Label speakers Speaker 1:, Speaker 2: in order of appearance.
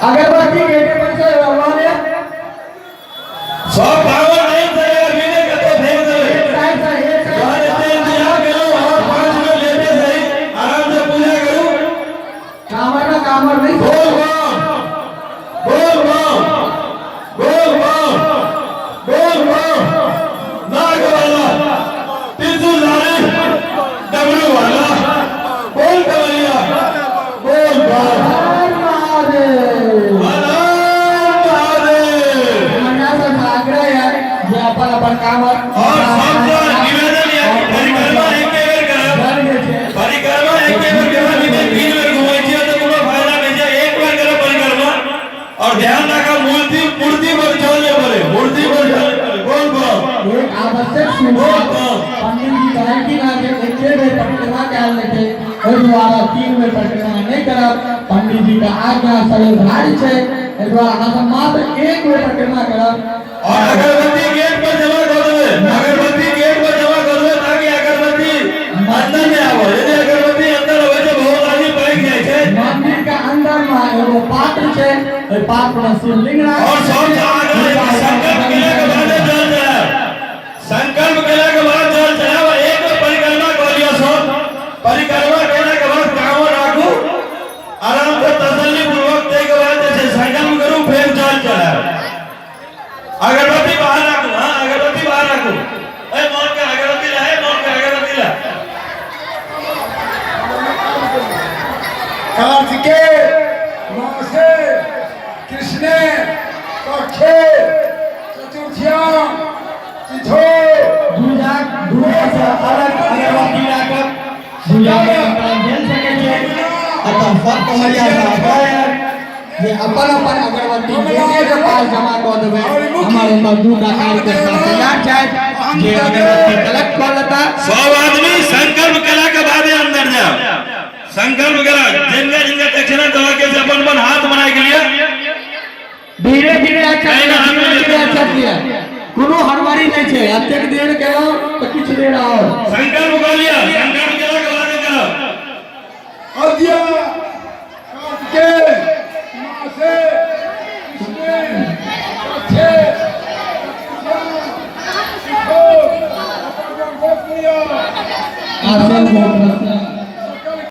Speaker 1: अगरबत्ती गेटे पर से लगा ले।
Speaker 2: सब कांवर नहीं चलेगा, बिना कतो फेंक देवे।
Speaker 1: एक साइड से, एक साइड।
Speaker 2: जहन एते इंतजार करू और 5 मिनट लेटे सही आराम से पूजा करू।
Speaker 1: कामर ना, कामर नहीं।
Speaker 2: बोल बम, बोल बम, बोल बम, बोल बम। नाग वाला, त्रिशूलधारी, डमरू वाला, बोल कवलिया, बोल बम।
Speaker 1: हर महादेव।
Speaker 2: हर हर महादेव।
Speaker 1: हमरा सब आग्रह है जे अपन अपन कामर
Speaker 2: और सबसे निवेदन है कि परिक्रमा एक बेर करब।
Speaker 1: जल जे छै।
Speaker 2: परिक्रमा एक बेर करब, ई जे 3 बेर घुमै छियै तऽ कोनो फायदा नहि छै। एक बेर करब परिक्रमा और ध्यान राखब, मूर्ति मूर्ति पर जल नहि पड़े, मूर्ति पर जल नहि पड़े। बोल बम।
Speaker 1: एक आवश्यक सूचना।
Speaker 2: बोल बम।
Speaker 1: पंडित जी कहलखिन हँ जे एके बेर परिक्रमा कयल जेतै, ओहि दुआरे 3 बेर परिक्रमा नहि करब। पंडित जी के आज्ञा सर्वधारी छै, एहि दुआरे अहाँ सब मात्र एक बेर परिक्रमा करब।
Speaker 2: और अगरबत्ती गेट पर जमा कर देबै, अगरबत्ती गेट पर जमा कर देबै ताकि अगरबत्ती अंदर नहि आवे। यदि अगरबत्ती अंदर आवे छै, बहुत आदमी पैक जाइ छै।
Speaker 1: मंदिर के अंदर में एगो पात्र छै, ओहि पात्र में शिवलिंग राखल
Speaker 2: और सबसे आग्रह है कि संकल्प केला के बाद जल चढ़ायब, संकल्प केला के बाद जल चढ़ायब। एक बेर परिक्रमा कऽ लिअ सब। परिक्रमा केला के बाद कांवर राखू आराम से तसल्ली पूर्वक, ताहि के बाद जे छै संकल्प करू, फेर जल चढ़ायब। अगरबत्ती बाहर राखू। हाँ, अगरबत्ती बाहर राखू। ए मोहन के अगरबत्ती ला, ए मोहन के अगरबत्ती ला।
Speaker 3: कार्तिके मासे कृष्णे पक्षे चतुर्थ्यां तिथौ।
Speaker 1: दूजा दूजा से अलग अगरबत्ती राखब, दूजा के अंतराल झेल सकै छै। अतः सब कमरिया से आग्रह है जे अपन अपन अगरबत्ती गेटे के पास जमा कऽ देबै। हमर ओतऽ 2टा कार्यकर्ता तैयार छथि जे अगरबत्ती कलेक्ट कऽ लेता।
Speaker 2: सब आदमी संकल्प केला के बाद अंदर जाओ। संकल्प केला, जिनका जिनका दक्षिणा देवा के से अपन अपन हाथ बनाए के लिए।
Speaker 1: धीरे धीरे अच्छा
Speaker 2: नहीं, नहीं,
Speaker 1: धीरे धीरे अच्छा लिया, कोनो हड़बड़ी नहीं छै। एतेक देर केलहुँ तऽ किछु देर और।
Speaker 2: संकल्प कर लिया, संकल्प केला के बाद करो।
Speaker 3: अद्य कार्तिके मासे कृष्णे पक्षे चतुर्थ्यां तिथौ।
Speaker 1: आसन।